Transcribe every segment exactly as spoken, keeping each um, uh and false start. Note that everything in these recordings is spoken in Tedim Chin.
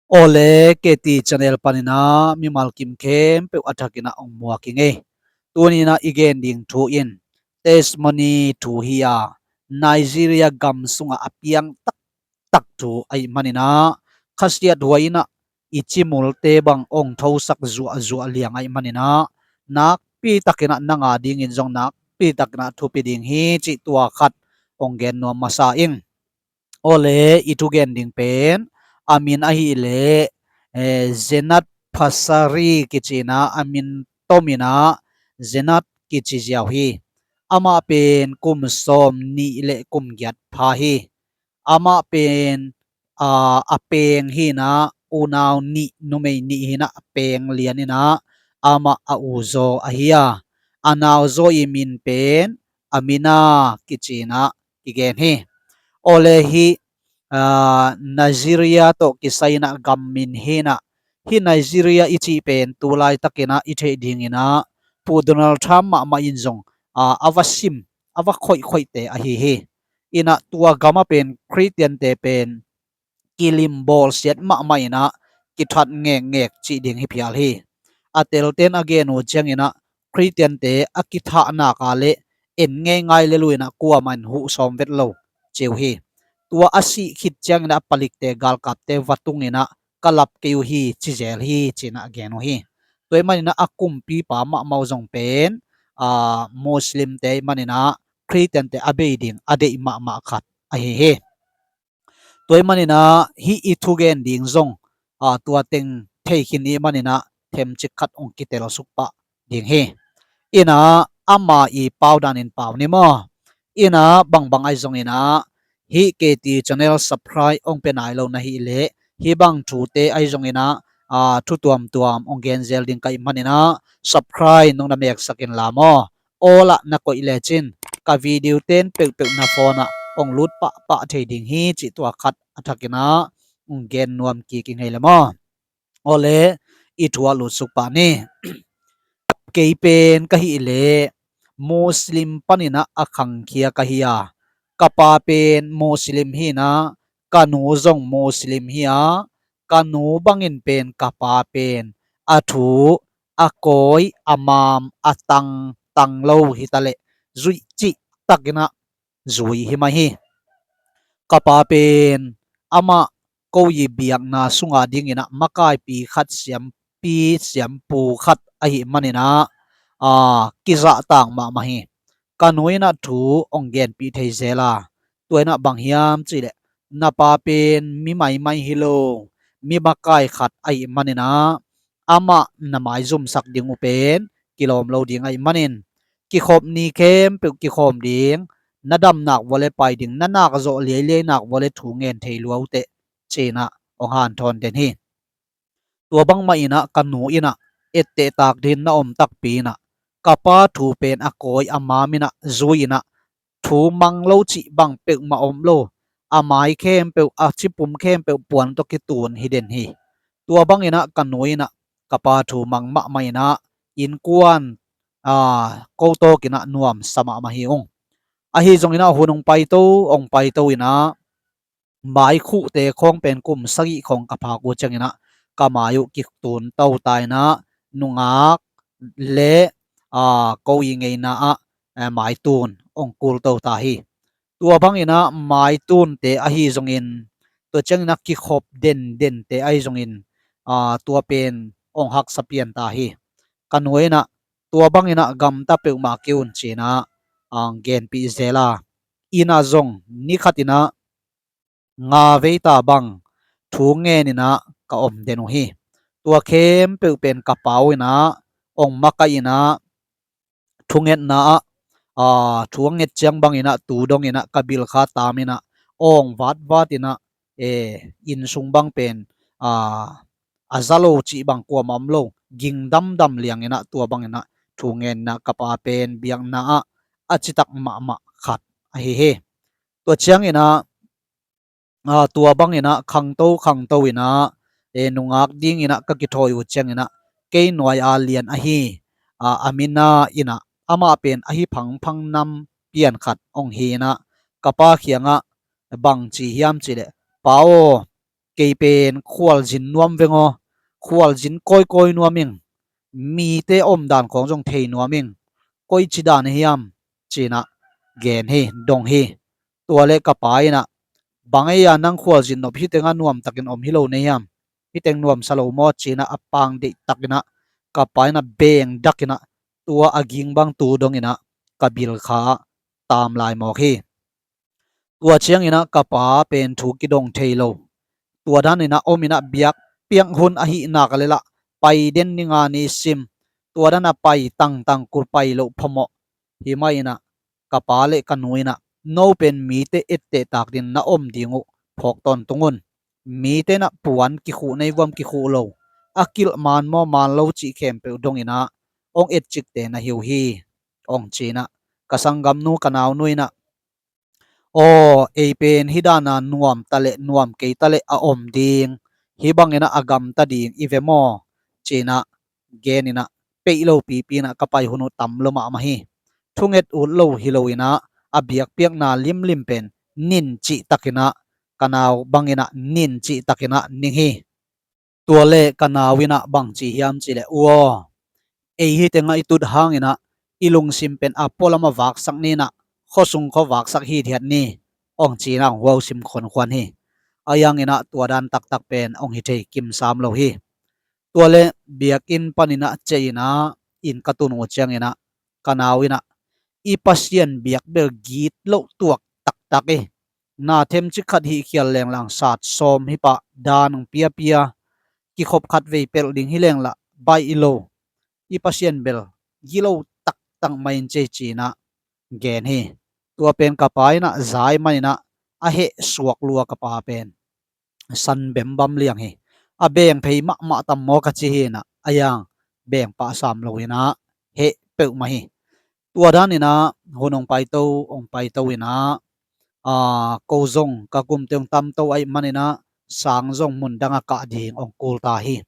Awle, K T channel paninah mimal kim khempeuh a thakinah hong muak ing ei. Tuninah i gen ding thu in testimony thu hi a, Nigeria gam sungah a piang taktak thu ahih maninah khasiat huai inah i cimulte bang hong thosak zuahzuah liang ahih maninah nakpi takinah nang a dingin zong nakpi takinah thupi ding hi cih tua khat hong gen nuam masa ing. Awle, i thugen ding pen a min ahileh eh, Zenat Pasari kicinah a min tominah Zenat kici ziau hi. Amah pen kum sawm nih le kum giat pha hi. Amah pen a, a peng hinah unau nih numei nih hinah a peng lianinah amah a uzaw ahi a, a nauzaw i min pen Amina kicinah kigen hi. Awle, hih a, Nigeria tawh kisai inah gam min hinah, hih Nigeria i cih pen tu laitakinah i theih dinginah Pu Donald Trump mahmah in zong a, a va sim, a va khoihkhoihte ahi hi. Inah tua gam a pen Khristiante pen kilim bawlsiat mahmah inah kithat ngekngek cih ding hi phial hi. A telten a gen uh cianginah Khristiante a kithah nak a le en ngeingai le luinah kuamah in huh sawm vet lo ci uh hi. Tua a sih khit cianginah a palikte galkapte va tunginah ka lap kei uh hi ci zel hi cinah a gen uh hi. Tua ahih maninah a kumpipa mahmah uh zong pen a, Muslimte ahih maninah Khristiante a bei ding a deih mahmah khat ahi hi. Tua ahih maninah hih i thugen ding zong a, tua teng thei khin i hih maninah themcik khat hong kitelsuk pah ding hi. Inah ama i pau danin pau ni maw? Inah bangbang ahi zonginah hih K T channel subscribe hong pia nai lo na hih leh hih bang thute ahi zonginah a, thu tuamtuam hong genzel ding ka hih maninah subscribe nong na meksak inla maw? All ah na koih lecin ka video ten peuhpeuh na phone ah hong lut pahpah thei ding hi cih tua khat a thakinah hong gen nuam kik ing ei le maw? Awle, i thu ah lutsuk pah ni. Kei pen ka hih leh Muslim paninah a khangkhia ka hi a, ka pa pen Muslim hinah ka nu zong Muslim hi a, ka nu bangin pen ka pa pen a thu a kawi a mam a tangtang lo hitaleh zuih cihtakinah zui hi mai hi. Ka pa pen amah ko i biakna sunga dinginah makaipi khat siampi siampu khat ahih maninah a, kizahtak mahmah hi. Ka nu inah thu hong genpih thei zel a, tua inah bang hiam cihleh na pa pen mi maimai hi lo, mi makai khat ahih maninah amah na maizumsak ding uh pen kilawm lo ding ahih manin kikhop ni khempeuh kikhawm ding, na damnak vua le pai ding, na nak zawh liailiai nak vua le thu ngen thei lua uh teh cinah hong hanthawn den hi. Tua bangmah inah ka nu inah ettehtak dingin na om takpi inah ka pa thu pen a kawi a mam inah zui inah thu mang lo cih bang peuhmah om lo, a mai khempeuh a cipum khempeuh puan tawh kitun hi den hi. Tua banginah ka nu inah ka pa thu mang mahmah inah innkuan a, ko tawkinah nuamsa mahmah hi ung. Ahi zonginah hun hong paito hong paito inah maikhuhte khawng pen kum sagih khawng ka phak uh cianginah ka mai uh kitun to ta inah nungak le a, ko i ngeina ah eh, maitun hong kul to ta hi. Tua banginah maitunte ahi zongin tua cianginah kikhop dendente ahi zongin a, tua pen hong haksa pian ta hi. Ka nu inah tua banginah gamta peuhmah kei un cinah a, genpih zel a, inah zong ni khatinah nga veita bang thu ngen inah ka om den uh hi. Tua khempeuh pen ka pa uh inah hong makaih inah thungetna ah a, thu a nget ciang banginah tu donginah ka bilkha tam inah awng vatvat inah eh, inn sung bang pen a, a za lo cih bang kuamah om lo, ging damdam lianginah tua banginah thu ngen inah ka pa pen biakna ah a citak mahmah khat ahi hi. Tua cianginah a, tua banginah khangto khangto inah eh, nungak dinginah ka kithawi uh cianginah kei nuai a lian ahi a, Amina inah amah pen ahi phangphang nam pian khat hong hi inah ka pa kiangah bang ci hiam cihleh, Pa aw, kei pen khualzin nuam veng aw, khualzin kawikawi nuam ing, mite omdan khawng zong thei nuam ing, koici dan hiam?" ci-in ah gen hi, dong hi. Tua leh ka pa in ah, "Bang ei a nang khualzin nop hih tengah nuamtakin om hi lo na hiam? Hih teng nuamsa lo maw?" ci-in ah a pang deihtakin ah ka pa in ah bengdakin ah tua a ging bang tu dongin ah ka bilkha ah tam lai mawk hi. Tua ciangin ah ka pa pen thu kidong thei lo. Tua danin ah omin ah biakpiak hun ahih nak leh lah pai den ni nga ni sim. Tua dan a pai tangtang kul pai loh phamawh. Hih mah in ah ka pa leh ka nu in ah, "No pen mite etteh tak dingin na om ding uh phawk tawntung un. Mite in ah puan kikhuh nei vuam kikhuh lo, a kilh man maw man lo cih khempeuh dongin ah hong etcikte na hi uh hi," hong ci-in ah ka sanggamnu ka naunu in ah, "Aw, ei pen hih dan a nuam ta leh nuam kei ta leh a om ding, hih bangin ah a gamta ding i ve maw?" ci-in ah genin ah, peih lo pipi in ah ka pai hun uh tam lo mahmah hi. Thunget ut lo hi loin ah a biakpiakna limlim pen nin cihtakin ah, ka nau bangin ah nin cihtakin ah ning hi. Tua leh ka nau in ah bang ci hiam cih leh, "U aw, ei hih tengah i tut hangin ah i lungsim pen a pualam ah vaksak ni in ah, khuasung khua vaksak hithiat ni," hong ci-in ah hong huausim khuankhuan hi. Ahi hangin ah tua dan taktak pen hong hi thei kimsam lo hi. Tua leh biakinn panin ah ciah in ah inn ka tun uh ciangin ah ka nau in ah, "I Pasian biak bel gitloh tuak taktak hi. Na themcik khat hih khial leng lah sat sawm hi pah, dan hong piapia, kikhop khat vei pelh ding hi leng lah baih lo. I Pasian bel gilo taktak mah in," ci-in ah gen hi. Tua pen ka pa in ah za ahih manin ah a heh suak lua ka pa pen san bembam liang hi. A beng phei mahmah tam maw ka ci hi in ah, ahi hang beng pah sam loin ah heh peuhmah hi. Tua danin ah hun hong paito, hong paito in ah, aa, ko zong ka kumte hong tamto ahih manin ah sang zong mundang ah kah ding hong kul ta hi.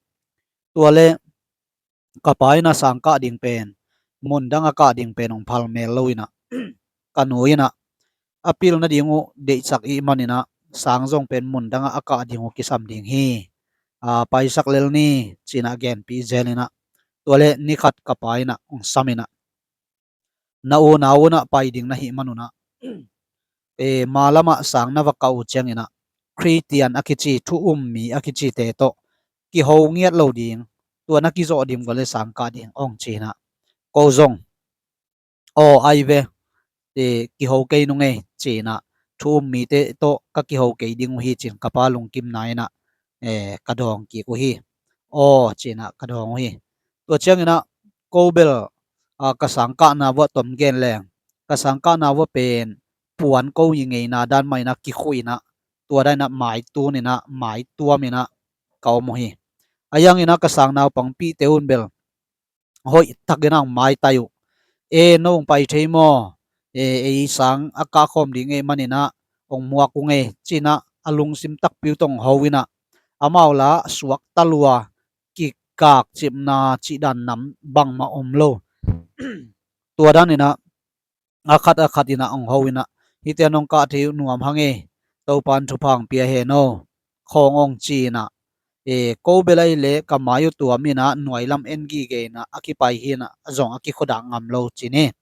Tua leh ka pa in ah sang kah ding pen, mundang ah kah ding pen hong phal mel lo in ah, ka nu in ah a pilna ding uh deihsak ahih manin ah sang zong pen mundang ah a kah ding uh kisam ding hi. Aa, paisak lel ni, ci-in ah genpih zel in ah, tua leh ni khat ka pa in ah hong sam in ah, "Na unau un ah pai ding na hih man un ah, e, ma lamah sang na va kah uh ciangin ah Khristian a kici, thu um mi a kicite tawh kiho ngiat lo ding, tua na kizawh dim gua leh sang kah ding," hong ci-in ah, ko zong, "Aw, ai ve, e, kiho kei nung ei," ci-in ah, "Thu um mite tawh ka kiho kei ding uh hi," ci-in ka pa lungkimna in ah, e, ka dawng kik uh hi. "Aw," ci-in ah ka dawng uh hi. Tua ciangin ah ko bel, a, ka sang kahna vuah tom gen leng, ka sang kahna vuah pen puan ko i ngeina dan mah in ah kikhuh in ah, tua dan in ah maitun in ah, maituam in ah ka om uh hi. Ahi hangin ah ka sang naupangpihte un bel hoihtakin ah hong maitai uh. "E, no hong pai thei maw? E, ei sang a kah khawm ding ahih manin ah hong muak ung ei," ci-in ah a lungsim takpi uh tawh hong ho in ah, amau lah suakta lua, kikakcipna cih dan nam bangmah om lo. Tua danin ah a khat a khat in ah hong ho in ah, "Hihte ah nong kah thei uh nuam hang ei, Topa'n thupha hong pia hen aw," khawng hong ci in ah, e, ko bel ahih leh ka mai uh tuam in ah nuai lam en gige in ah a kipai hi in ah, zong a kikhuadak ngam lo ci ni.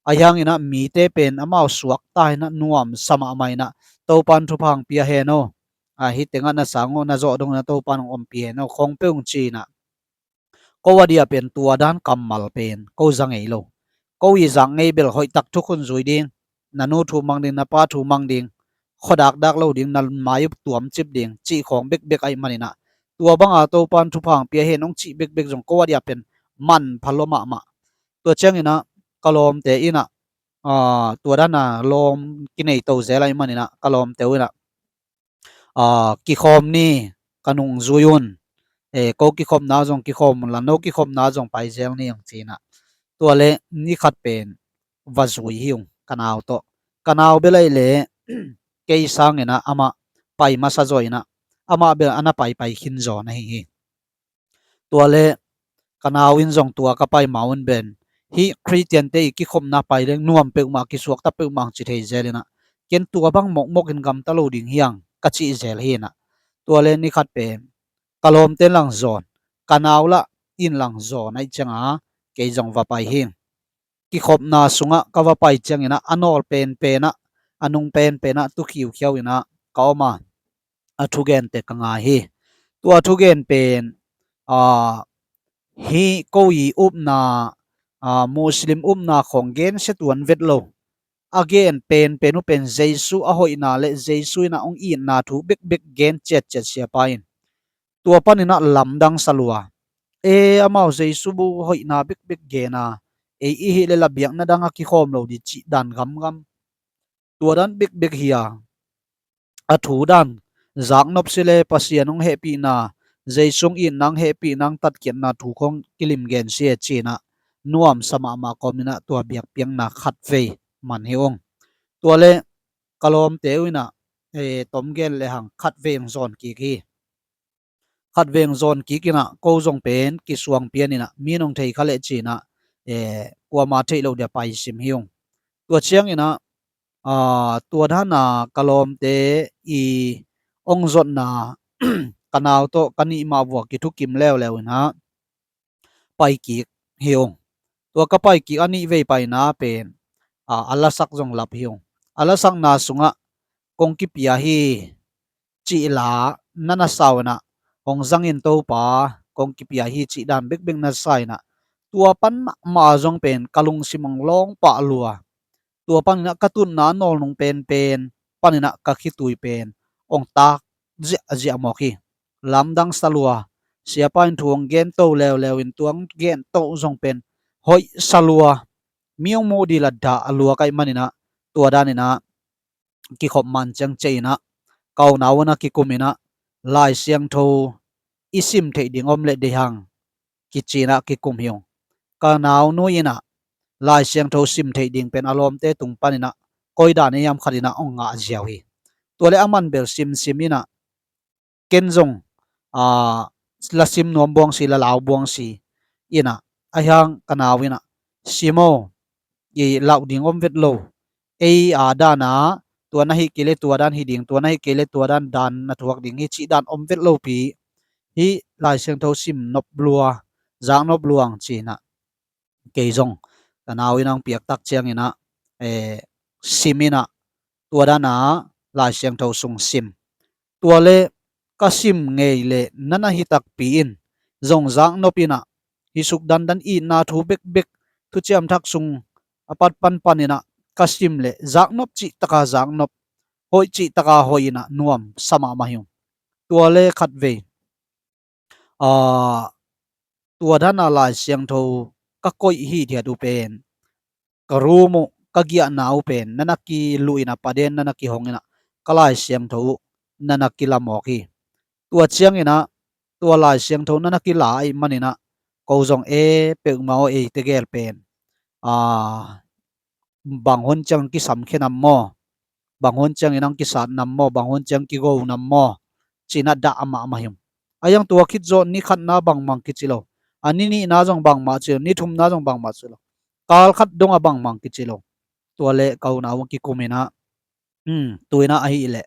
Ahi hangin ah mite pen amau suakta in ah nuamsa mahmah in ah, "Topa'n thupha hong pia hen aw, a, hih tengah na sang uh na zawh dongin ah Topa'n hong ompih hen aw," khawng peuh hong ci in ah, ko a dia pen tua dan kammal pen ko za ngei lo. Ko i zak ngei bel hoihtak thukhun zui ding, na nu thu mang ding, na pa thu mang ding, khuadakdak lo ding, na mai uh tuamcip ding cih khawng bekbek ahih manin ah, tua banga "Topa'n thupha hong pia hen" hong cih bekbek zong ko a dia pen manpha lua mahmah. Tua ciangin ah ka lawmte in ah, aa, tua dan a lawm kineito zel ahih manin ah ka lawmte uh in ah, aa, "Kikhawm ni, ka nungzui un. E, ko kikhopna zong kikhawm un la, no kikhopna zong pai zel ni," hong ci in ah, tua leh ni khat pen va zui hi ung ka nau tawh. Ka nau bel ahih leh kei sangin ah amah pai masa zaw in ah, amah bel a na paipai khin zaw na hi hi. Tua leh ka nau in zong tua ka pai ma un pen, "Hih Khristiante i kikhopna pai leng nuam peuhmah, kisuakta peuhmah," hong ci thei zel in ah, ken tua bang mokmok in gamta lo ding hi hang ka cih zel hi in ah, Tua le ni khat pen ka lawmte in lang zawn, ka nau lah in lang zawn ahih cianga kei zong va pai hi. Kikhopna sungah ka va pai ciangin ah a nawl penpen ah, a nung penpen ah tu khiukhiau in ah ka om a, a thugen teh ka ngai hi. Tua thugen pen, aa, hih ko i upna, aa, Muslim upna khawng gensia tuan vet lo. A gen penpen uh pen Jesu a hoihna le Jesu in ah hong itna thu bekbek gen ciatciat siapa in. Tua panin ah lamdang sa lua. E, amau Jesu bu hoihna bekbek gen a, ei i hih le la biakna dang a kikhawm lo ding cih dan gamgam. Tua dan bekbek hi a, a thu dan zaknop si le Pasian hong hehpihna, Jesu hong itna, hong hehpihna, hong tatkhiatna thu khawng kilim gen si e ci-in ah nuamsa mahmah kawmin ah tua biakpiakna khatvei man hi ung. Tua le ka lawmte uh in ah, e, tom gen le hang khatvei hong zawn kik hi. Khatvei hong zawn kik in ah ko zong pen kisuang pian in ah mi nong thei kha leh ci-in ah, e, kuama theih loh dia pai sim hi ung. Tua ciangin ah, aa, tua dan a ka lawmte i hong zotna ka nau tawh ka nih mah vua kithukim leuleu in ah pai kik hi ung. Tua ka pai kik a nih vei paina pen, aa, a lasak zong lap hi ung. A lasakna sungah kong kipia hi cih la na na sa uh in ah, hong zangin Topa kong kipia hi cih dan bekbek na sa in ah, tua pan mahmah zong pen ka lungsim hong lawng pah lua. Tua panin ah ka tutna a nawlnung penpen panin ah ka khitui pen hong tak ziahziah mawk hi. Lamdang sa lua. Siapa in thu hong gen to leuleu in tua hong gen to zong pen hoih sa lua. Mi hong muh ding la dah a lua ka hih manin ah tua danin ah kikhop man ciang ciah in ah ka unau un ah kikum in ah Lai Siangtho i sim theih ding om leh deih hang kici in ah kikum hi ung. Ka naunu in ah Lai Siangtho sim theih ding pen a lawmte tung panin ah koi dan hiam khat in ah hong ngah ziau hi. Tua le a man bel simsim in ah ken zong, aa, la sim nuam buang si, la lau buang si in ah, a hiang ka nau in ah, sim o, i lauh ding om vet lo. Ei a dan a, tua na hih kei le tua dan hi ding, tua na hih kei le tua dan, dan na thuak ding hi cih dan om vet lo pi. Hih Lai Siangtho sim nop lua, zak nop lua hang ci in ah kei zong ka nau in hong piak tak ciangin ah, e, sim in ah, tua dan a Lai Siangtho sung sim. Tua le ka sim ngei le na na hi takpi in zong zak nop in ah, hi suk dandan itna thu bekbek, thuciam thak sung a pat panpan in ah ka sim le zak nop cih taka zak nop, hoih cih taka hoih in ah nuam sa mahmah hi ung. Tua le khatvei, aa, tua dan a Lai Siangtho ka koih hithiat uh pen, ka room uh, ka giahna uh pen na na kiluh in ah, paden na na kihong in ah, ka Lai Siangtho uh na na kila mawk hi. Tua ciangin ah tua Lai Siangtho na na kila ahih manin ah ko zong e peuhmah aw, ei tegel pen, aa, bang hun ciang kisam khe nam maw, bang hun ciangin hong kisat nam maw, bang hun ciang kigo nam maw, ci in ah dah a mahmah hi ung. A hiang tua khit zawh ni khatna bangmah kici lo, a ni nihna zong bangmah ci lo, ni thumna zong bangmah ci lo, kal khat dong a bangmah kici lo. Tua le ka unau hong kikum in ah, um, tu in ah ahih leh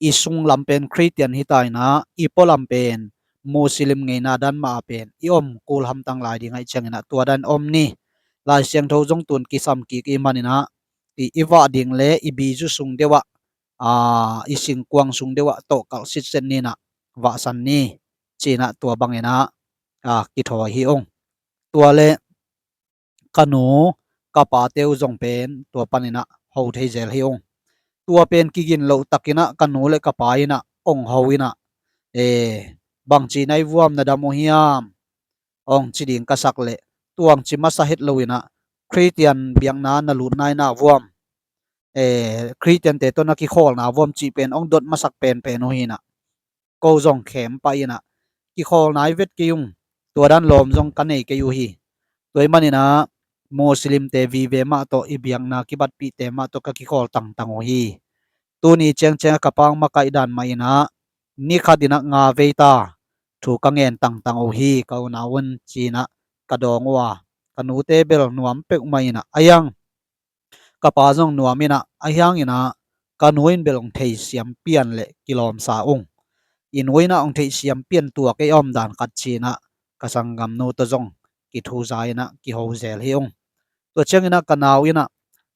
i sung lam pen Khristian hi ta in ah, i pualam pen Muslim ngeina dan mah a pen i om kul hamtang lai ding ahih ciangin ah tua dan om ni. Lai Siangtho zong tun kisam kik i hih manin ah, i, i vah ding le i bizu sung deuh ah, aa, i singkuang sung deuh ah tawh kalh sitset ni in ah vahsan ni, ci in ah tua bangin ah, aa, kithawi hi ung. Tua le ka nu, ka pate uh zong pen tua panin ah ho thei zel hi ung. Tua pen kigin loh takin ah ka nu le ka pa in ah hong ho in ah, e, bangci na i vuam, na dam uh hiam, hong ci ding ka sak leh, tua hong ci masa het lo in ah, Khristian biakna na lutna in ah vuam, e, Khristiante tawh na kikhawlna vuam cih pen hong dot masak penpen uh hi in ah, ko zong khem pah in ah, kikhawl nai vet kei ung, tua dan lawm zong ka nei kei uh hi. Tua ahih manin ah Muslimte vive mah tawh, i biakna kibatpihte mah tawh ka kikhawl tangtang uh hi. Tuni ciangciang a ka pang makaih dan mah in ah, ni khat in ah nga vei ta thu ka ngen tangtang uh hi, ka unau un, ci in ah ka dawng uh a, ka nute bel nuam peuhmah in ah, a hiang ka pa zong nuam in ah, a hiang in ah ka nu in bel hong theisiam pian le kilawmsa ung. i nu in ah hong theihsiam pian tua kei a om dan khat ci-in ah ka sanggamnu tawh zong kithuza in ah kiho zel hi ung. Tua ciangin ah ka nau in ah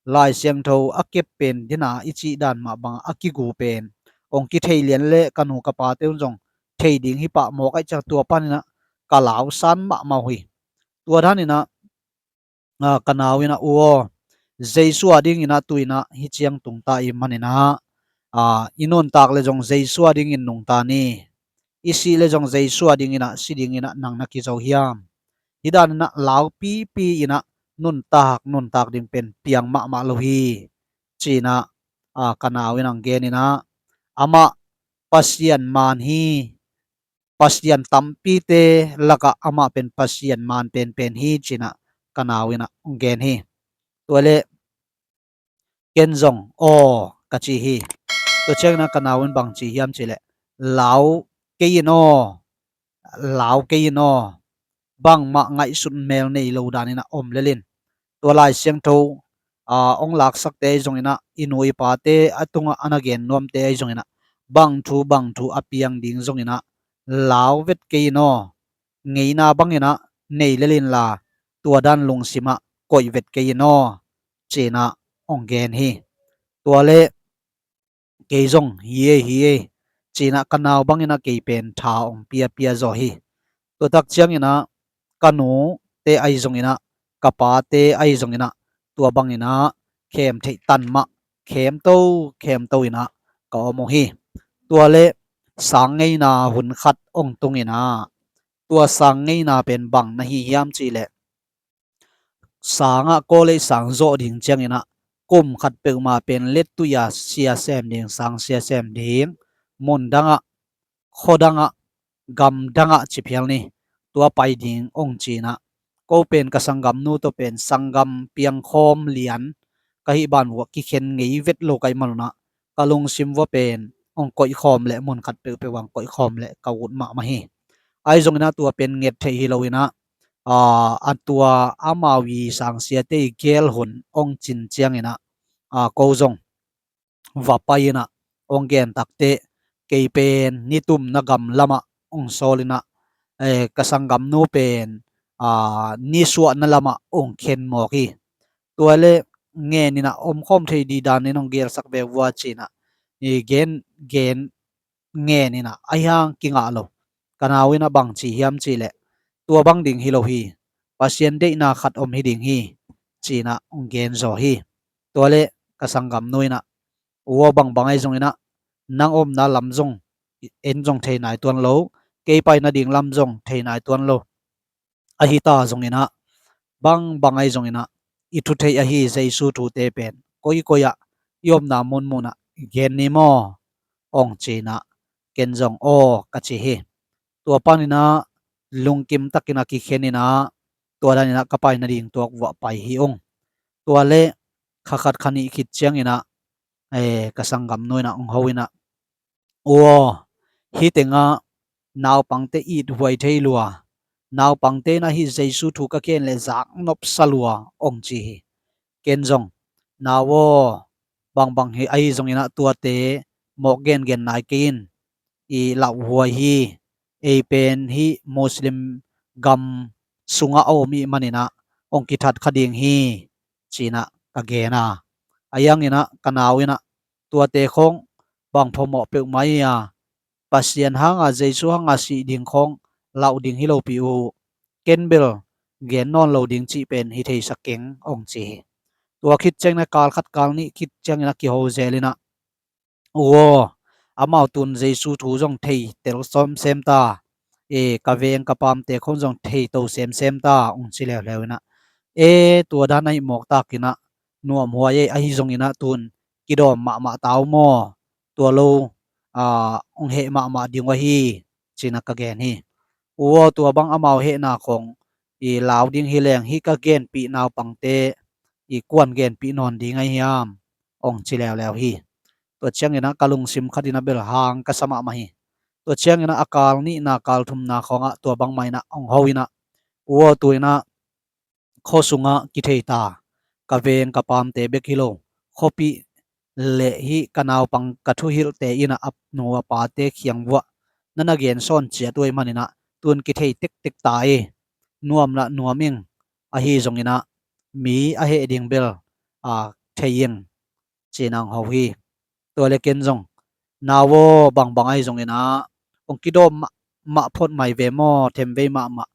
Lai Siangtho a kep pen dina i cih dan mah bangah a kigu pen hong kithei lian leh ka nu ka pate un zong thei ding hi pah mawk ahih ciang tua panin ah ka lausan mahmah uh hi. Tua danin ah ka nau in ah, u aw, Jesu a dingin ah tu-in ah hih ciang tungta i hih manin ah i nuntak leh zong Jesu a dingin nungta ni. I sih leh zong Jesu a dingin ah si dingin ah nang na kizo hiam? Hih danin ah laupipi in ah nuntak nuntak ding pen piang mahmah lo hi, ci-in ah ka nau in ah hong genin ah, amah Pasian man hi. Pasian tampite lakah amah pen Pasian man penpen hi, ci-in ah ka nau in ah hong gen hi. Tua leh ken zong aw ka ci hi. Tua ciangin ah ka nau in bang ci hiam cih leh, lau kei in aw, lau kei in aw, bangmah ngaihsut mel nei lo danin ah om lel in. Tua Lai Siangtho hong laksakte ahi zongin ah, i nu i pate a tungah a na gen nuamte ahi zongin ah, bang thu bang thu a piang ding zongin ah lau vet kei in aw, ngeina bangin ah nei lel inla, tua dan lungsim ah koih vet kei in aw, ci-in ah hong gen hi. Tua leh kei zong hi ei, hi ei, ci-in ah ka nau bangin ah kei pen tha hong piapia zaw hi. Tua tak ciangin ah ka nute ahi zongin ah, ka pate ahi zongin ah, tua bangin ah khem theih tan mah, khemto khemto in ah ka om uh hi. Tua leh sang ngeina hun khat hong tungin ah, tua sang ngeina pen bang na hi hiam cih leh, sangah college sang zawh ding ciangin ah kum khat peuhmah pen lettui-a sia sem ding, sang sia sem ding, mun dangah, khua dangah, gam dangah ci phial ni, tua pai ding hong ci-in ah, ko pen ka sanggamnu tawh pen sanggam piangkhawm lian ka hih banah kikhen ngei vet lo ka hih manun ah ka lungsim uah pen hong koihkhawm leh, mun khat peuhpeuh ah hong koihkhawm leh ka ut mahmah hi. Ahi zongin ah tua pen nget theih hi lo in ah, a tua amau i sangsiate i gel hun hong cin ciangin ah, ko zong va pai in ah hong gen takteh, kei pen nitumna gam lamah hong sawl in ah, ka sanggamnu pen nisuahna lamah hong khen mawk hi. Tua leh ngen in ah omkhawm thei ding danin hong gelsak ve vua, ci-in ah gen, gen ngen in ah, ahi hang kingah lo. Ka nau in ah bang ci hiam cih leh, tua bang ding hi lo hi, Pasian deihna khat om hi ding hi, ci-in ah hong gen zaw hi. Tua leh ka sanggamnu in ah, u aw, bangbang ahi zongin ah nang omna lam zong en zong thei nai tuan lo, kei pai nading lam zong thei nai tuan lo. Ahi ta zongin ah, bangbang ahi zongin ah, i thu theih ahi Jesu thute pen koikoi ah, i omna munmun ah gen ni maw, hong ci-in ah ken zong aw ka ci hi. Tua panin ah lungkim takin ah kikhen in ah, tua danin ah ka pai nading tuak uah pai hi ung. Tua leh kha khat kha nih khit ciangin ah, ka sanggamnu in ah hong ho in ah, u aw, hih tengah naupangte ithuai thei lua, naupangte in ah hih Jesu thu ka gen leh zak nopsa lua, hong ci hi. Ken zong, nau aw, bangbang hi ahi zongin ah tuate mawk gengen nai kei in, i lauhuai hi, ei pen hih Muslim gam sungah a om i hih manin ah hong kithat kha ding hi, ci-in ah ka gen a. Ahi hangin ah ka nau in ah, tuate khawng bang phamawh peuhmah hi a, Pasian hanga, Jesu hanga sih ding khawng lau ding hi lopi uh, ken bel gen nawn lo ding cih pen hi thei sa keng, hong ci hi. Tua khit ciangin ah kal khat kal nih khit ciangin ah kiho zel in ah, u aw, amau tun Jesu thu zong thei tel semsem ta, ka veng ka paamte khawng zong thei to semsem ta, hong ci leuleu in ah, e, tua dan ahih mawk takin ah nuamhuai ei, ahi zongin ah tun kidawm mahmah ta uh maw, tua lo hong heh mahmah ding uh ahi, ci-in ah ka gen hi. U aw, tua bang amau hehna khawng i lau ding hi leng, hih ka genpih naupangte i kuan genpih nawn ding ahi hiam, hong ci leuleu hi. Tua ciangin ah ka lungsim khat in ah bel hang ka sa mahmah hi. Tua ciangin ah a kal nihna kal thumna khawngah tua bangmah in ah hong ho in ah, u aw, tu-in ah khua sungah kithei ta, ka veng ka paamte bek hi lo, khuapih leh hih ka naupang ka thuhilhte in ah a nu a pate kiang uah na na gen sawn ciat uh ahih manin ah tun kithei tektek ta hi. Nuam lah nuam ing, ahi zongin ah mi a heh ding bel a thei ing, ci-in ah hong ho hi. Tua le ken zong, nau aw, bangbang ahi zongin ah hong kidawm mahmah phot mai ve maw, themvei mahmah,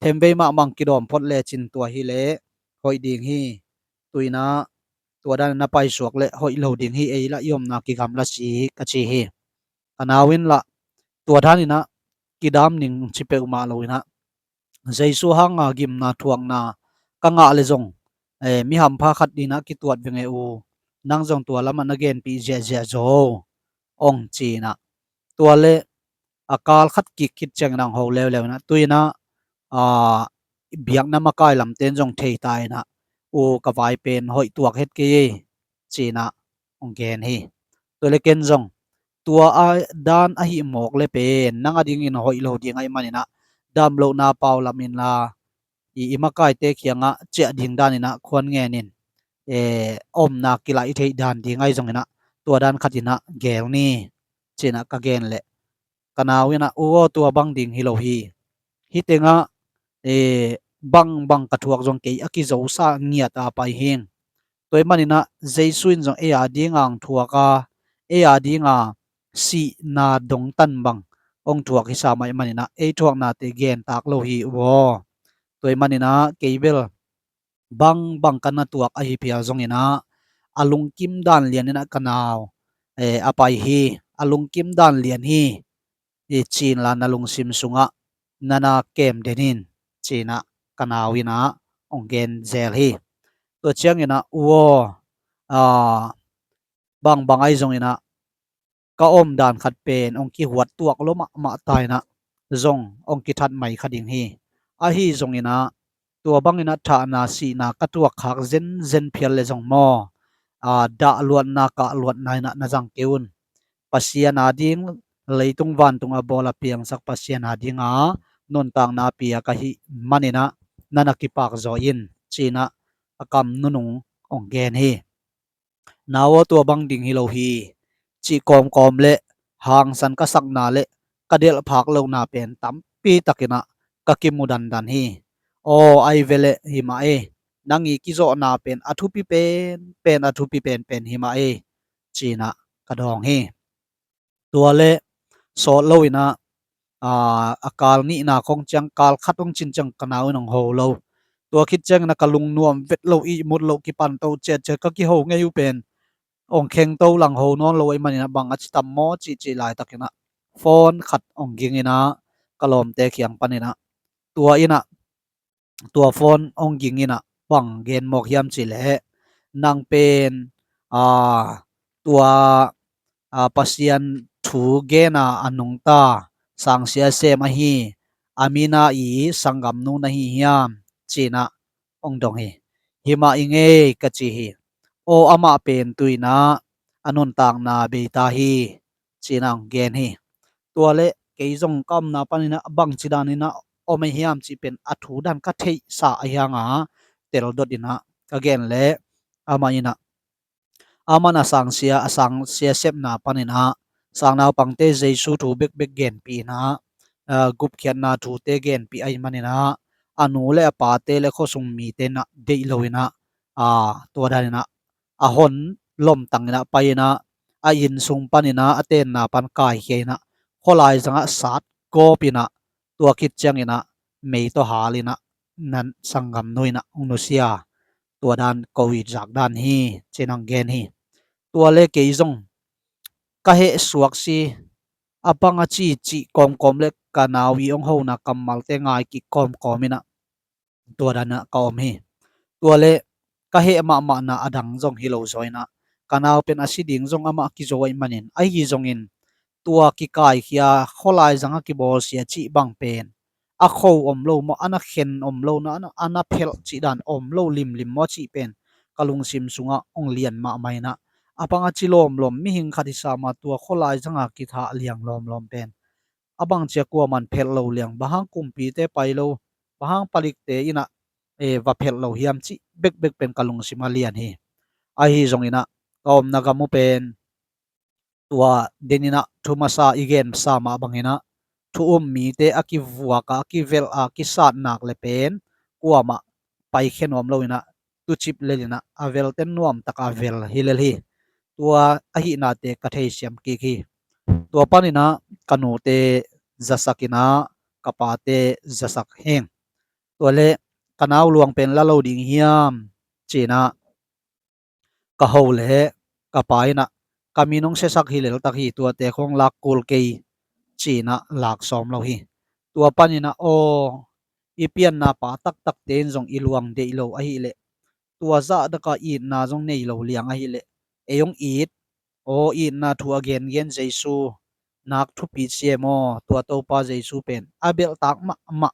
themvei mahmah hong kidawm phot lecin tua hi leh hoih ding hi. Tu-in ah tua dan na paisuak leh hoih lo ding hi, ei lah i omna kigamla si, ka ci hi. Ka nau in lah tua danin ah kidam ning ci peuhmah lo-in ah, Jesu hanga gimna thuakna ka ngah leh zong, eh, mi hampha khat in ah kituat veng e u, nang zong tua lamah na genpih ziahziah zaw, hong ci-in ah. Tua le a kal khat kik khit ciangin ah hong ho leuleu in ah, tu-in ah, ah, biakna makai lamte in zong thei ta in ah, u, ka vai pen hoih tuak het kei hi, ci-in ah hong gen hi. Tua le ken zong, tua a dan ahih mawk le pen nang adingin hoih lo ding ahih manin ah, damlohna pau lam inla, i, i makaite kiangah ciah ding danin ah khuan ngenin, eh, omna kilaih theih dan ding ahi zongin ah tua dan khatin ah geel ni, ci-in ah ka gen leh, ka nau in ah, u aw, tua bang ding hi lo hi. Hih tengah, eh, bangbang ka thuak zong kei a kizosa ngiat a pai hi. Tua ahih manin ah Jesu in zong ei a dinga hong thuak a, ei a dinga sihna dongtan bang hong thuak hi sam ahih manin ah ei thuaknate gentak lo hi u aw. Tua ahih manin ah kei bel bangbang ka na tuak ahi phial zongin ah, a lungkim dan lianin ah ka nau, eh, a pai hi, a lungkim dan lian hi, i, ci-in la na lungsim sungah na na kem den in, ci-in ah ka nau in ah hong gen zel hi. Tua ciangin ah, u aw, ah, bangbang ahi zongin ah ka omdan khat pen hong kihuat tuak lo mahmah ta in ah zong hong kithat mai kha ding hi. Ahi zongin ah tua bangin ah thahna sihna ka tuak khak zenzen phial leh zong maw, a, dahluatna kahluatna in ah na zang kei un. Pasian a ding, leitung vantung a bawl a piangsak Pasian a dinga nuntakna piak ahih manin ah na na kipak zaw in, ci-in ah a kam nunung hong gen hi. Nau aw, tua bang ding hi lo hi, cih kawmkawm le hangsan ka sakna le ka delhphak lohna pen tampi takin ah ka kimu dandan hi. Aw, ai ve leh hi mah ei, nang i kizawhna pen a thupi penpen, a thupi penpen hi mah ei, ci-in ah ka dawng hi. Tua le sawt lo in ah, aa, a kal nihna khong ciang, kal khat hong cin ciang ka nau in hong ho lo. Tua khit ciangin ah ka lungnuam vet lo, ihmut loh, kipanto ciatciat, ka kiho ngei uh pen hong khengto lang, ho nawn lo ahih manin ah bang a ci tam maw cihcih laitakin ah phone khat hong ging in ah ka lawmte kiang panin ah, tua in ah, tua phone hong ging in ah bang gen mawk hiam cih leh, nang pen, aa, tua, aa, Pasian thu gen a a nungta sangsia sem ahi Amina i sanggamnu na hi hiam, ci-in ah hong dong hi. Hi mah i ngei, ka ci hi. Aw, amah pen tu-in ah a nuntakna bei ta hi, ci-in ah hong gen hi. Tua le kei zong ka omna panin ah bangci danin ah om ahi hiam cih pen a thu dan ka theihsa ahi hangin ah teldot in ah ka gen le, amah in ah, amah in a sangsia, a sangsia sepna panin ah sangnaupangte Jesu thu bekbek genpih in ah, aa, gupkhiatna thute genpih ahih manin ah a nu le a pate le khuasung mite in ah deih lo in ah, aa, tua danin ah a hon lomtang in ah pai in ah, a inn sung panin ah a tenna pan kaikhia in ah, khualai zangah sat gawp in ah, tua khit ciangin ah mei tawh hal in ah, na sanggamnu in ah hong nusia, tua dan ko i zak dan hi, ci-in hong gen hi. Tua le kei zong ka heh suak si, a bang a ci cih kawmkawm le ka nau i hong hona kammalte ngai kik kawmkawm in ah, tua dan ah ka om hi. Tua le ka heh mahmahna a dang zong hi lo zaw in ah, ka nau pen a si ding zong amah kizo ahih manin, ahi zongin tua kikaikhia khualai zangah kibawlsia cih bang pen a kho om lo maw, a na khen om lo, na, a na, a na phelh cih dan om lo limlim maw cih pen ka lungsim sungah hong lian mahmah in ah, a bang a ci lawmlawm, mihing khat hi sam a tua khualai zangah kithah liang lawmlawm pen a bang cia kuaman phelh lo liang, bang hang kumpite pai lo, bang hang palikte in ah, eh, va phelh lo hiam cih bekbek pen ka lungsim a lian hi. Ahi zongin ah ka omna gam uh pen tua den in ah thu masa i gensa mah bangin ah, thu um mite a kivuak a, a kivelh a, kisat nak le pen kuamah paikhia nuam lo inah, tucip lel inah a velte nuamtak a vel hi lel hi. Tua ahihnate ka theisiam kik hi. Tua paninah ka nute zasak inah ka pate zasak heng. Tua le ka nau luang pen la lo ding hiam? Cinah ka ho le ka pa inah ka min hong siasak hi leltak hi, tuate khong lak kul kei, cinah lak sawm lo hi. Tua paninah aw, i pianna pa taktakte in zong i luang deih lo ahileh, tua zah daka itna zong nei lo liang ahileh, ei hong it, aw itna thu a gengen Jesu nak thupi siam aw, tua Topa Jesu pen a belhtak mahmah,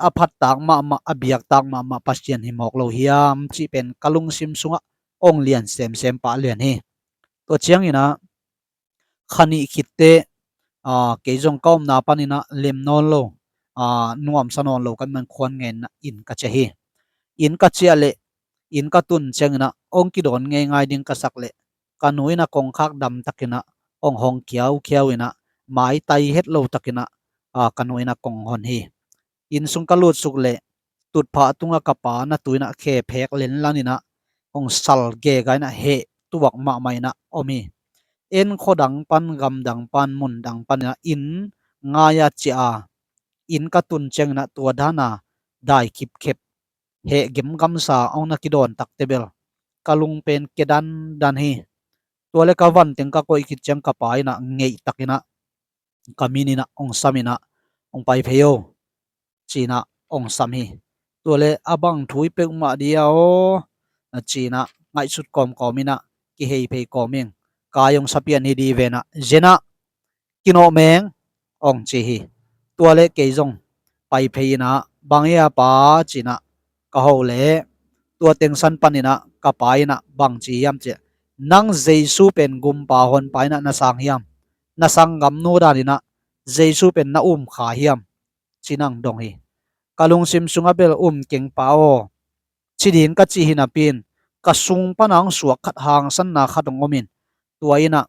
a phattak mahmah, a biaktak mahmah Pasian hi mawk lo hiam cih pen ka lungsim sungah hong lian semsem pah lian hi. Tua cianginah kha nih khitte, aa, kei zong ka omna paninah lem nawn lo, aa, nuamsa nawn lo ka man khuan ngenna inn ka ciah hi. Inn ka ciah leh inn ka tun cianginah hong kidawn ngeingai ding ka sak leh ka nu inah kongkhak damtakinah hong hong khiaukhiau inah maitai het lotakinah, aa, ka nu inah kong hon hi. Inn sung ka lutsuk leh tutphah tungah ka pa na tu inah khe phek lenlan inah hong sal gega inah heh tuak mahmah inah om hi. En khuadang pan, gamdang pan, mundang pan inah inn ngai-a ciah a, inn ka tun cianginah tua dana dai kipkhep, heh gemgamsa hong na kidawn takte bel ka lung pen ke dandan hi. Tua le ka vanteng ka koih khit ciang ka pa inah ngeihtakinah ka min inah hong sam inah, hong pai phei o, cinah hong sam hi. Tua le a bang thu i peuhmah dia aw, cinah ngaihsut kawmkawm inah kihei phei kawm ing. Kai hong sapian hi di venah zenah kinawh meng, hong ci hi. Tua le kei zong pai phei inah bang hi a pa, cinah ka ho le tua tengsan paninah ka pa inah bang ci hiam ciah, nang Jesu pen gumpa honpa inah na sang hiam? Na sanggamnu daninah Jesu pen na um kha hiam? Cinah hong dong hi. Ka lungsim sungah bel um keng pa aw, ci ding ka cih hi napi-in ka sung pana hong suak khat, hangsanna khat hong omin, tua inah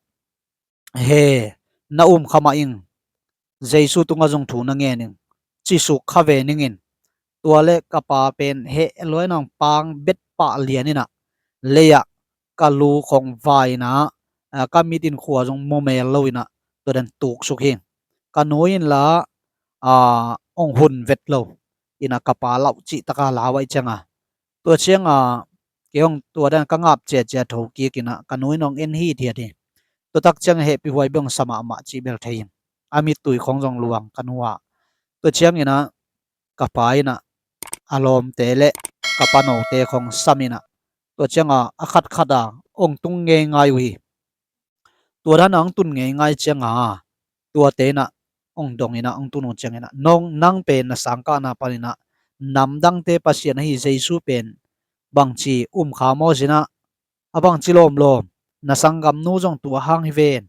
he, na um kha mah ing, Jesu tungah zong thu na ngen ing, ci suk kha ve ningin. Tua le ka pa pen heh luai inah hong pang bet pah lian inah lei-ah ka lu khong vai inah, aa, ka mit in khua zong mu mel lo inah tua dan tuksuk hi. Ka nu inla, aa, hong hun vet lo inah ka pa lauh cihtaka lau ahih cianga, tua cianga kei hong tua dan ka ngap ciacia tho kik inah ka nu in hong en hithiat hi. Tua tak cianga hehpihhuai beng sa mahmah cih bel thei in a mittui khong zong luang ka nu ah. Tua cianginah ka pa inah a lawmte le ka panote khong sam inah, tua cianga a khatkhat a hong tung ngeingai uh hi. Tua dana hong tun ngeingai cianga tuate inah hong dong inah hong tun uh cianginah, nong, nang pen na sangkahna paninah namdangte Pasian ahi Jesu pen bangci um kha maw, zinah a bangci lawmlawm, na sanggamnu zong tua hang hi ven.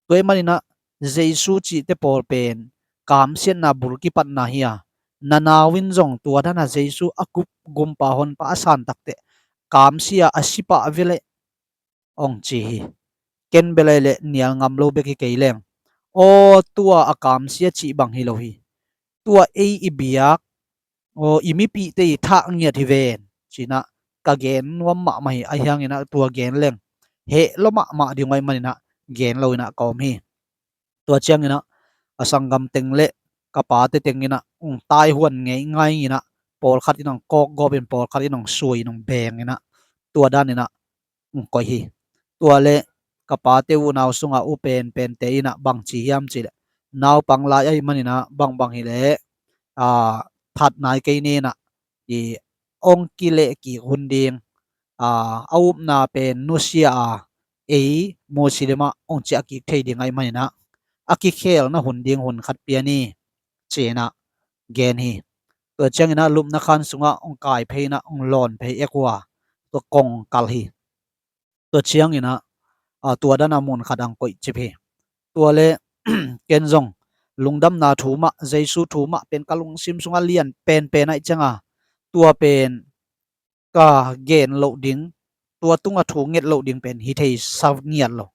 Tua ahih maninah Jesu cihte pawl pen kamsiatna bul kipatna hi a, na nau in zong tua dana Jesu a kup gumpa honpa a san takteh kamsia a si pah veleh, hong ci hi. Ken bel ahih leh nial ngam lo bek hi kei leng, aw, tua a kamsia cih bang hi lo hi. Tua ei i biak, aw, i mipihte i thah ngiat hi ven, cinah ka gen nuam mahmah hi. Ahi hanginah tua gen leng heh lua mahmah ding uh ahih maninah gen lo inah ka om hi. Tua cianginah a sanggam teng le ka pate teng inah hong taihuan ngeingai inah, pawlkhat in hong kawkgawp in, pawlkhat in hong sui in, hong beng inah, tua dan inah hong koih hi. Tua le ka pate unau sunga u penpente inah bangci hiam cihleh, naupang lai ahih maninah bangbang hileh, aa, that nai kei ni inah, i hong kileh kik hun ding, aa, a upna pen nusia a, ei Muslim ah hong ciah kik thei ding ahih maninah a kikhelna hun ding hun khat pia ni, cinah gen hi. Tua cianginah lupna khan sungah hong kai phei inah hong lawn phei ek uh a, tua kong kal hi. Tua cianginah, aa, tua dana mun khat ah hong koih cip hi. Tua le ken zong lungdamna thu mah, Jesu thu mah pen ka lungsim sungah lian penpen ahih cianga, tua pen ka gen loh ding, tua tungah thu nget loh ding pen hi thei sa ngiat lo.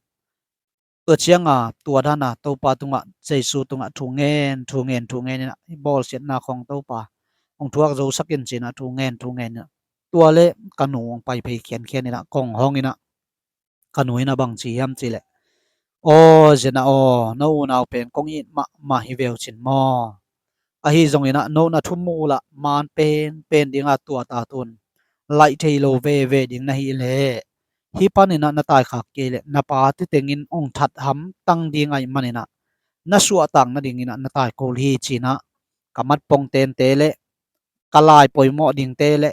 Tua cianga tua dana Topa tungah, Jesu tungah thu ngen thu ngen thu ngen inah, bawlsiatna khong Topa hong thuak zosak in cinah thu ngen thu ngen inah, tua le ka nu hong pai phei khiankhian inah kong hong inah, ka nu inah bang ci hiam cihleh, aw zena aw, no unau pen kong it mahmah hi veu cin maw? Ahi zongin ah no na thumuh lah man penpen dingah tua ta tun laih thei lo veve ding na hih leh, hih panin ah na taikhak kei leh na pa titengin hong that hamtang ding ahih manin ah na suahtak nadingin ah na tai kul hi cinah, ka matpong tente le ka lai poimawh dingte le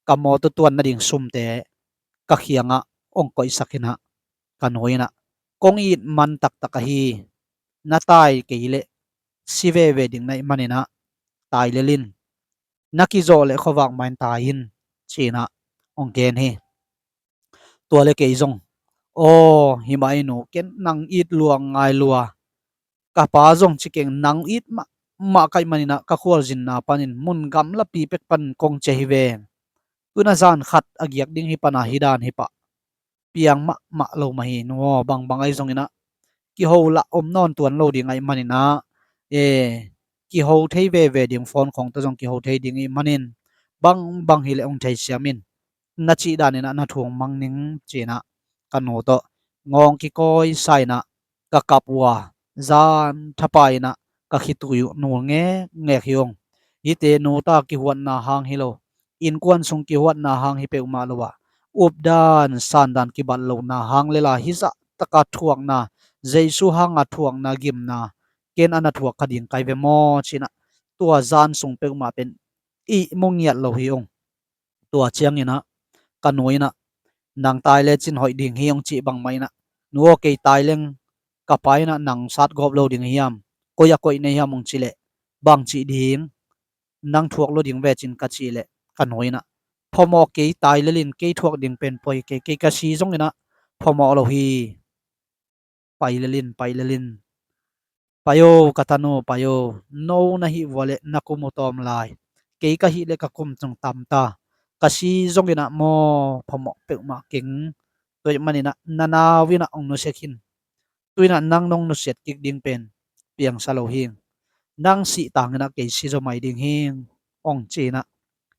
ka mawtaw tuan nading sumte ka khiangah hong koihsak inah, ka nu inah, kong it man taktak ahi, na tai kei leh si veve ding na hih manin ah tai lel in, na kizawh leh khuavak mah in tai in cinah hong gen hi. Tua le kei zong, aw hi mah ei nu, ken nang it lua ngai lua, ka pa zong ci keng, nang it mahmah ka hih manin ah ka khualzinna panin mun gamlapi pek panin kong cia hi ve. Tuna zan khat a giak ding hi pana hi dan hi pah, piang mahmah lo mah hi nu aw, bangbang ahi zongin ah kiho lah om nawn tuan lo ding ahih manin ah, e, kiho thei veve ding, phone khong tawh zong kiho thei ding ahih manin bangbang hileh hong theisiam in, na cih danin ah na thu hong mang ning cinah, ka nu tawh ngawng kikawi sa inah ka kap uh a, zan thapa inah ka khitui uh nul ngekngek hi ung. Hihte nu ta kihuatna hang hi lo, innkuan sung kihuatna hang hi peuhmah lo a, updan sandan kibat lohna hang lela hih zahtaka thuakna, Jesu hanga thuakna gimna ken a na thuak kha ding kai ve maw cinah, tua zan sung peuhmah pen ihmu ngiat lo hi ung. Tua ciangin ah ka nu inah, nang tai lecin hoih ding hi hong cih bangmah inah, nu aw kei tai leng ka pa inah nang satgawp lo ding hiam, koi a koih na hiam hong cih leh, bang cih ding, nang thuak lo ding ve cin ka cih leh, ka nu inah, phamawh kei, tai lel in, kei thuak ding pen poi kei, kei ka si zongin ah phamawh lo hi. Pai lel in, pai lel in. Pai o ka tanu, pai o. No na hih vua leh na kum uh tawm lai, kei ka hih leh ka kum cung tam ta. Ka si zongin ah maw, phamawh peuhmah keng. Tua ahih manin ah na nau inah hong nusia khin. Tu inah nang nong nusiat kik ding pen piangsa lo hing. Nang sih tangin ah kei si zaw mai ding hing, hong ci inah,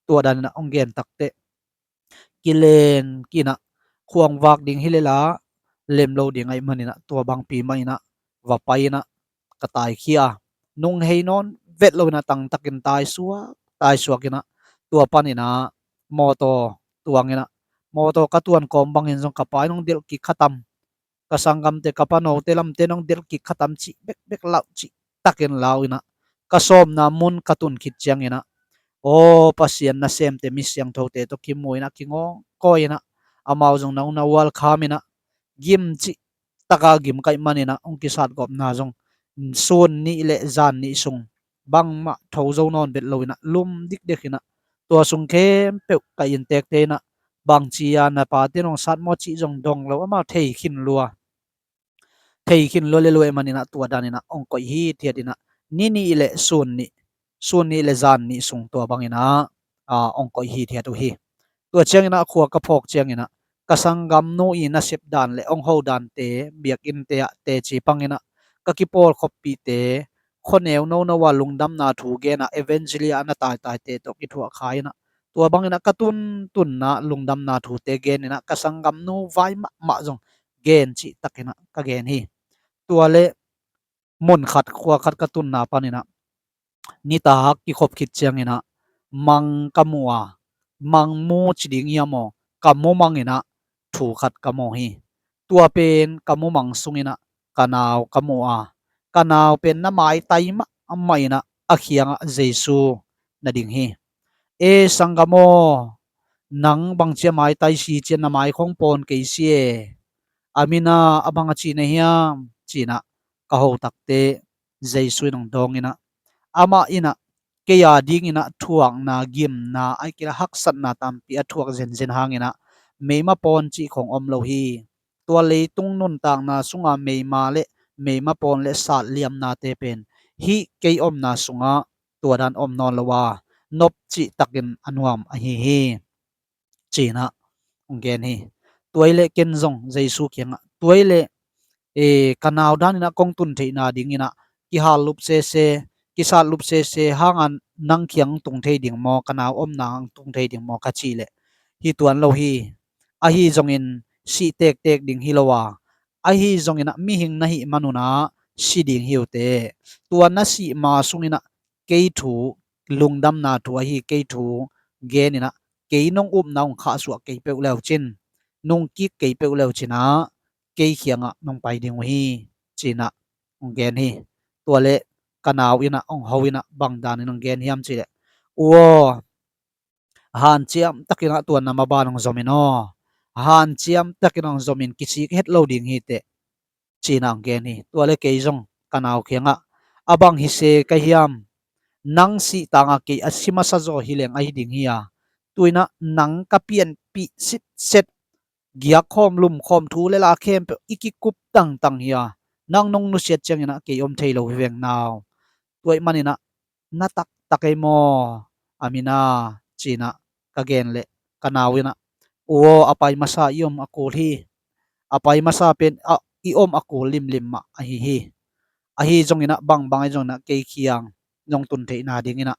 tua danin ah hong gen takteh kilen kik inah, khuang vak ding hi lela lem lo ding ahih manin ah tua bangpi mah inah va pai inah ka taikhia a, nung hei nawn vet lo inah tangtakin taisuak taisuak inah, tua panin ah mawtaw tuang inah, mawtaw ka tuan kawm bangin zong ka pa in hong delh kik kha tam, ka sanggamte, ka panote lamte in hong delh kik kha tam cih bekbek lau cih takin lau inah, ka sawmna mun ka tun khit ciangin ah, aw Pasian nasemte, mi siangthote tawh kimu inah kingawngkawi inah, amau zong na un a welcome inah, gim cih taka gim ka hih manin ah hong kisatgawpna zong sun nih le zan nih sung bangmah tho zo nawn bet lo inah lum dikdek inah, tua sung khempeuh ka inntekte inah, bangci a na pate in hong sat maw cih zong dong lo, amau thei khin lua, thei khin lua le lua ahih manin ah tua danin ah hong koih hithiat inah, ni nih le sun nih, sun nih le zan nih sung tua bangin ah, a, hong koih hithiat uh hi. Tua ciangin ah khua ka phawk ciangin ah ka sanggamnu i nasep dan le hong ho dante, biakinnte ah teci pangin ah ka kipawlkhoppihte, khuaneu nono a lungdamna thu gen a, evangelia a na taitaite tawh kithuah kha inah, tua bangin ah ka tuntunna lungdamna thute gen inah, ka sanggamnu vai mahmah zong gen cih takin ah ka gen hi. Tua le mun khat khua khat ka tunna panin ah nitak kikhop khit ciangin ah mang ka mu a, mang mu ci ding hiam aw, ka mu mang inah thu khat ka mu hi. Tua pen ka mu mang sungin ah ka nau ka mu a, ka nau pen na maitai mahmah inah a khiangah Jesu na ding hi. E sanggam aw, nang bangci a maitai si cian, na mai khong pawn kei si e. A min ah a bang a ci na hiam ci inah ka ho takteh Jesu in hong dawng inah, amah inah kei a ding inah thuakna, gimna, ahih kei leh haksatna tampi a thuak zenzen hangin ah meima pawn cih khong om lo hi. Tua leitung nuntakna sunga meima le meima pawn le sat liamnate pen hih kei omna sungah tua dan om nawn lo a, nop cih takin a nuam ahi hi, ci inah hong gen hi. Tua hi leh ken zong Jesu kiangah, tua hi leh e, ka nau danin ah kong tun theihna dingin ah kihal lup sese, kisat lup sese hangin nang kiang tung thei ding maw, ka nau omna ang tung thei ding maw ka cih leh, hi tuan lo hi. Ahi zongin sih tektek ding hi lo a, ahi zongin ah mihing na hih manun ah si ding hi uh teh. Tua na sih ma sungin ah kei thu, lungdamna thu ahi kei thu genin ah, kei nong upna hong khahsuah kei peuh leu cin, nung kik kei peuh leu cin ah, kei kiangah nong pai ding uh hi, ci-in ah hong gen hi. Tua leh ka nau in ah hong ho in ah bang danin hong gen hiam cih leh, u aw, hanciam takin ah tua na maban hong zomin aw, hanciam takin hong zomin kisik het lo ding hi teh, ci-in ah hong gen hi. Tua leh kei zong ka nau kiangah, a bang hi se ka hiam, nang sih tangah kei a si masa zaw hi leng ahi ding hi a, tu-in ah nang ka pianpih sitset, giak khawm lum khawm thu le la khempeuh i kikup tangtang hi a, nang nong nusiat ciangin ah kei om thei lo hi veng nau. Tua ahih manin ah na taktak ei maw, a min a, ci-in ah ka gen leh ka nau in ah, u aw, a pai masa i om a kul hi. A pai masa pen a, i om a kul limlim mah ahi hi. Ahi zongin ah bangbang ahi zongin ah kei kiang nong tun theihna dingin ah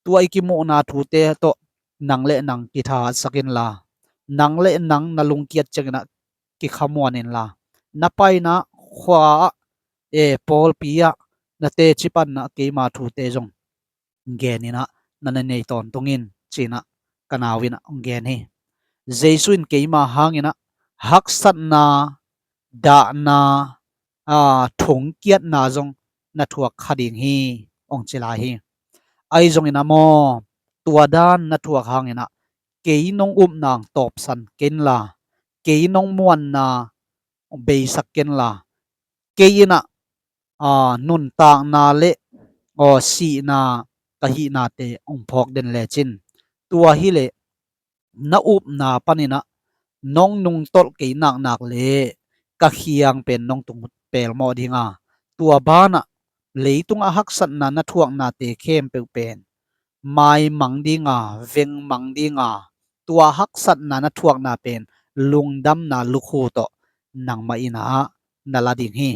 tua i kimuhna thute tawh nang le nang kithahatsak inla, nang le nang na lungkiat ciangin ah kikhamuan inla, na paina khua ah, e, pawlpi ah na teci panna keima thute zong genin ah na na nei tawntung in, ci-in ah ka nau in ah hong gen hi. Jesu in keima hangin ah haksatna, dahna, a, thongkiatna zong na thuak kha ding hi, hong ci lai hi. Ahi zongin ah maw, tua dan na thuak hangin ah kei nong upna hong tawpsan kenla, kei nong muanna beisak kenla, kei in ah, a, nuntakna le, aw, sihna ka hihnate hong phawk den lecin, tua hileh na upna panin ah nong nungtolh kei naknak le ka khiang pen nong tung pelmawh ding a, tua banah leitungah haksatna na thuaknate khempeuh pen maimang ding a, vengmang ding a, tua haksatna na thuakna pen lungdamna lukhu tawh nangmah in ah na la ding hi.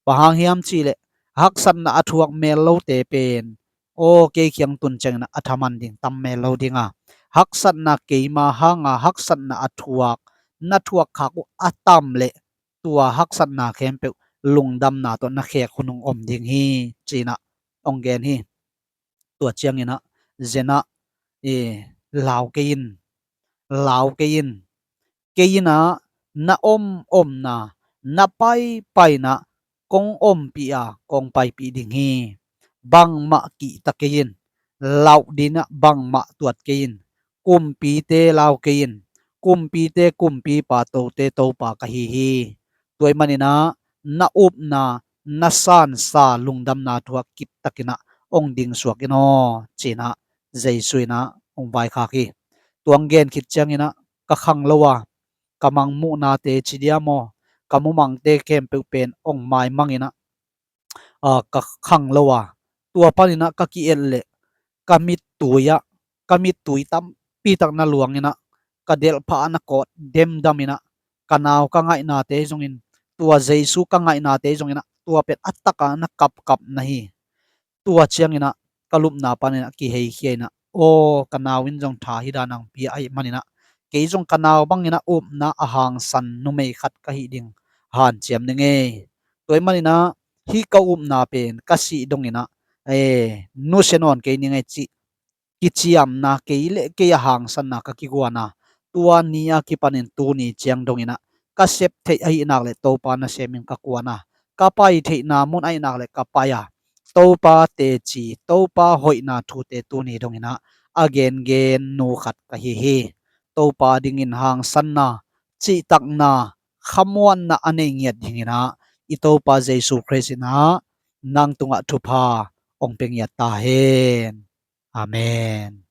Bang hang hiam cih leh haksatna a thuak mel lote pen, aw, kei kiang tun ciangin ah a thaman ding tam mel lo ding a, haksatna keima hanga haksatna a thuak, na thuak khak uh a tam leh tua haksatna khempeuh lungdamna tawh na khek hun hong om ding hi, ci-in ah hong gen hi. Tua ciangin ah zen ah, e, lau kei in, lau kei in, kei in ah na om omna, na pai paina kong ompih a kong paipih ding hi. Bangmah kihta kei in, lauh dingin ah bangmah tuat kei in, kumpite lau kei in, kumpite kumpipa, tote Topa ka hi hi. Tua ahih manin ah na upna, na sansa lungdamna thuak kiptakin ah hong dingsuak in aw, ci-in ah Jesu in ah hong vaikhak hi. Tua hong gen khit ciangin ah ka khang lo a, ka mangmuhnate ci diam aw, ka mumangte khempeuh pen hong maimangin ah, a, ka khang lo a, tua panin ah ka ki-et leh ka mittui ah, ka mittui tampi tak na luangin ah, ka delhpha ah na kawt demdamin ah, ka nau ka ngaihnate zongin, tua Jesu ka ngaihnate zongin ah, tua pen a tak a na kapkap na hi. Tua ciangin ah ka lupna panin ah kiheikhia in ah, aw, ka nau in zong tha hi dan hong pia ahih manin ah, kei zong ka nau bangin ah upna a hangsan numei khat ka hih ding hanciam ning ei. Tua ahih manin ah hih ka upna pen ka sih dongin ah, e, nusia nawn kei ning ei cih kiciamna, kei le kei a hangsanna ka kiguan a, tua ni a kipanin tuni ciang dongin ah ka sep theih ahih nak leh Topa nasemin ka kuan a, ka pai theihna mun ahih nak leh ka pai a, Topa teci, Topa hoihna thute tuni dongin ah a gengen nu khat ka hi hi. Topa dingin hangsanna, cihtakna, khamuanna a nei ngiat dingin ah i Topa Jesu Khrist in ah nang tungah thupha hong pia ngiat ta hen. Amen.